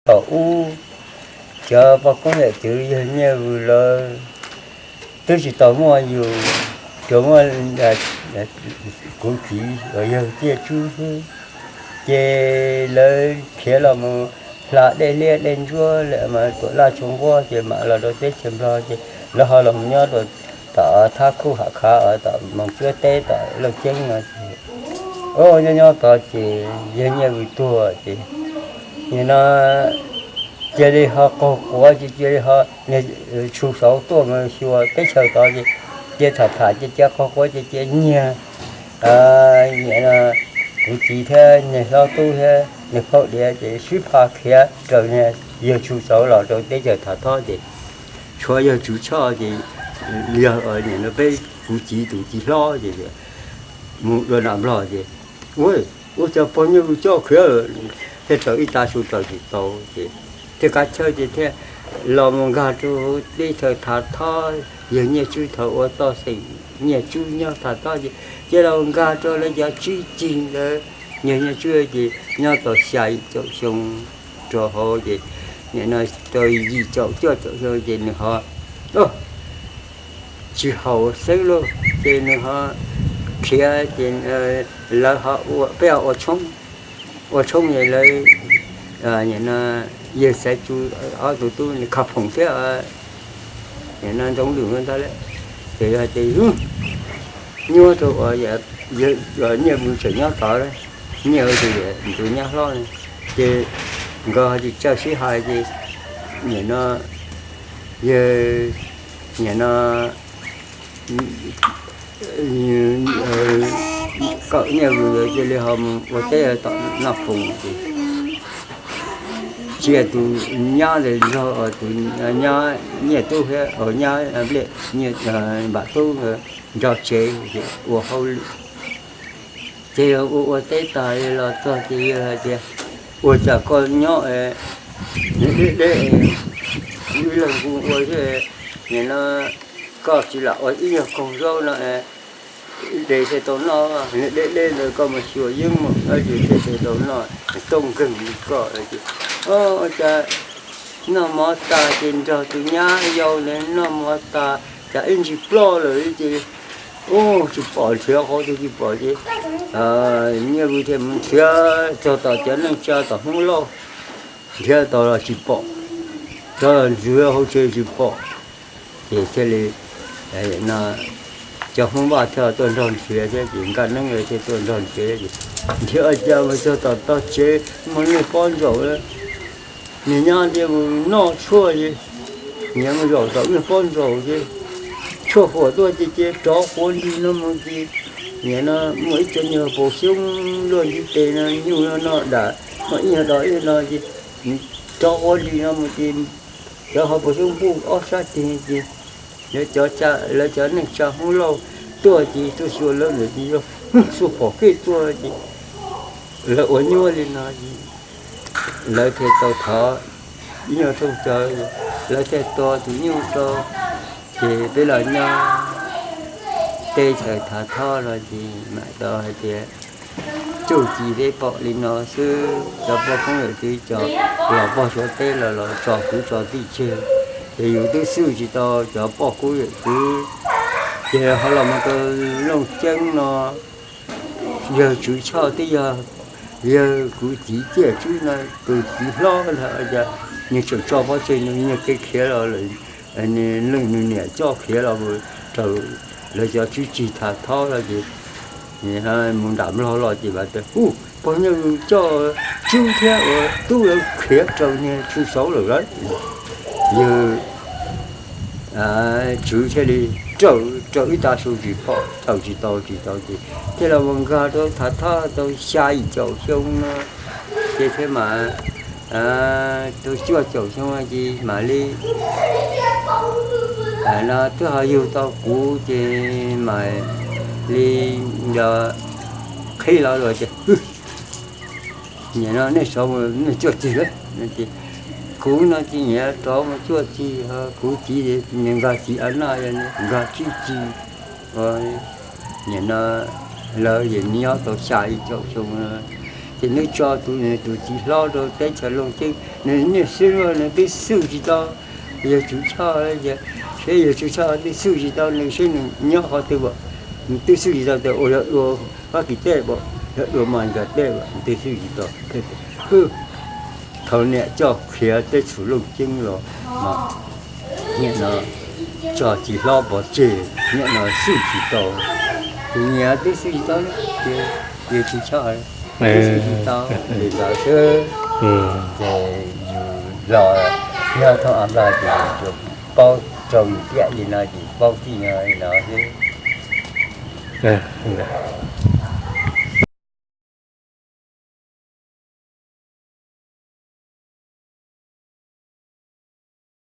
Thaum ub cov poj koob yawm txwv yawg Nyiaj Vws lawv twb tsis tau muaj yus, tsuas muaj kuv txiv uas yawg Txiaj Tswb xwb. Ces lawv khiav los mus hla dej liab dej ntsuab lawm mas tuam laj tshua nquab ces mam los rau teb chaws Nplog ces lawv ho los nyob rau tom Thab Khuj Ham Khav tom Moos Tsuab teb tom Looj Ceeb no ces, o, nyob nyob tod ces yawg Nyiaj Vws tuag ces nim no cia li ho qaug quav ces cia li ho niag Tshu Xauv tuaj mus xyuas teb chaws tod ces cia tham tham cia cia qaug quav cia cia nyiag, nim no kuv txiv thiab niag hlob tub thiab niag phauj diav ces sib pha khiav raws niag yawg Tshu Xauv los rau teb chaws Thav Thob ces tshuav yawg Tswv Tshoj ces yog nim no peb kuv txiv tus txiv hlob ces mus dua nram Nplog ces ua, ua cas pog Nyiaj Vws coj khiav thiaj raws ib tag su raws tsis tau ces thiaj kav chawj ces thiaj los mus nkag rau teb chaws Thav Thob. Yawg Nyiaj Tswb thaum ua toj xeem Nyiaj Tswb nyob Thav Thob ces cia los nkag rau lawv cov tswv cig ntawd. Yawg Nyiaj Tswb ces nyob tau xya yim caum xyoo rau hauv ces nim no rau yim caum cuaj caum xyoo ces nws ho tsis haum xeeb lauj ces nws ho khiav ces lawv ho ua, peb ho ua tshoob, ua tshoob ces lawv, nim no yawg Xaiv Tsu ob tug tub Khaj Phoom thiab nim no Ntxoov Lwm ntag lawm ces yog ces nyuaj rau uas Nyiaj Vws tseem nyob tod, Nyiaj Vws tus nyab hlob ces nkawd ho tsis txawj sib hais ces nim no yawg, nim no kawm Nyiaj Vws cia li ho mus ua teb tom Naj Poos ces cia tus nyab ntawd nrog tus nyab Nyiaj Tub thiab nyab Npliaj, Npam Tub nrog tsev ua hauj lwm. Ces yawg ua ua teb tag los txog ces yawg hais tias, ua cas koj nyob deb deb, ib leeg kuj ua thiab, nim no koj tsis lam ua ib nyuag koog zaub no de thiaj tau noj, deb deb ntawd koj mus xyuas yeeb mus dab tsi thiaj tau noj, tooj nkeeg li koj. Ua cas noj mov tas ces nrog tus nyab yau ntawd noj mov tas cas ib ntsis ploj lawm ces, ub, tsis pom nrhiav qhov twg tsis pom ces Nyiaj Vws thiaj mus nrhiav txog tom cov neej tsa tom Hmoob Lauj, nrhiav tau los tsis pom, rov los nrhiav hauv tsev tsis pom. Ces thiaj li, no, cov Hmoob Vaj thiaj tuaj nrog nrhiav thiab ces Nkaj Neeb thiaj tuaj nrog nrhiav ces nrhiav cas mus txog tom tog tsev muaj niag pob ntsaum, niag nyab thiaj mus noj tshuaj ces, niag mus zaum tom niag pob ntsaum ces tshuaj huam tuaj ces ces rov quav nti no mus ces, nim no muaj ib co nyuag paus xyoob luaj ntiv tes no nyuj no no dam, muaj ib nyuag do ib no ces rov quav nti no mus ces cov ho paus xyoob npuj ob sab ceg ces lawv cov, lawv cov neej tsa Hmoob Lauj tuaj ces tuaj xyuas lawv ntawd ces yog xuas phom kej tuaj ces lawv ua nyuaj li no ces lawv thiaj tau thov ib nyuag rooj cawv, lawv thiaj tua tus nyuj rau. Ces peb los nyob teb chaws Thav Thob no ces mam tau hais tias txuj ci peb pom li no xwb, cov poj koob yawm txwv cov los pog Suav teb los los tso kwv tso tij tseg, ces yus twb xwj tsis tau cov poj koob yawm txwv. Ces ho los mus rau Looj Ceeb no, yawg Tswv Tshoj twb yog yawg kuv txiv Ciaj Tswb no tus txiv hlob ntag, nws tseem tso pov tseg nws, nws kev khiav los lawm, nws leej nws niam coj khiav los raws lawv cov tswv cig Thav Thob no ces mus nram Nplog los ces mam tias, ub, pog Nyiaj Vws coj Tswb thiab ua tub lawv khiav raws niag Tswv Saud lawm lauj. Yawg Tswv thiaj li raws, raws ib tag su tsis pom, raws tsis tau tsis tau ces thiaj los mus nkag rau Thav Thob tau xya yim caum xyoo no ces thiaj mam tau cuaj caum xyoo ces mam li no twb ho yug tau kuv ces mam li nco qhib los lus tias, nim no nej rov mus cuaj cig lawm. Kuv no ces nyiam rov mus cuaj cig, kuv txiv nws nkag txiv a naj, nkag tsib cig. Nim no lawv nyob tau xya yim caum xyoo no, Ces nws tso tus, nws tus txiv hlob rau teb chaws Looj Ceeb, nws niaj xwb nws twb xwj tsis tau. Yawg Tswv Tshoj, seb Yawg Tswv Tshoj twb xwj tsis tau nws seb nws nyob qhov twg as, nws twb xwj tsis tau tias ua yog dua Fab Kis teb as, yog dua Amelikas teb as, nws twb xwj tsis tau. Thaum niam coj khiav teb chaws Looj Ceeb los, niam no tso txiv hlob pov tseg, niam no xwj tsis tau, tus niam twb xwj tsis tau, ces Yawg Tswv Tshoj twb xwj tsis tau li ntawd xwb. Ces yus los nyob thoob av nplog ces paub rau yus tiam li no ces paub txij no li no xwb.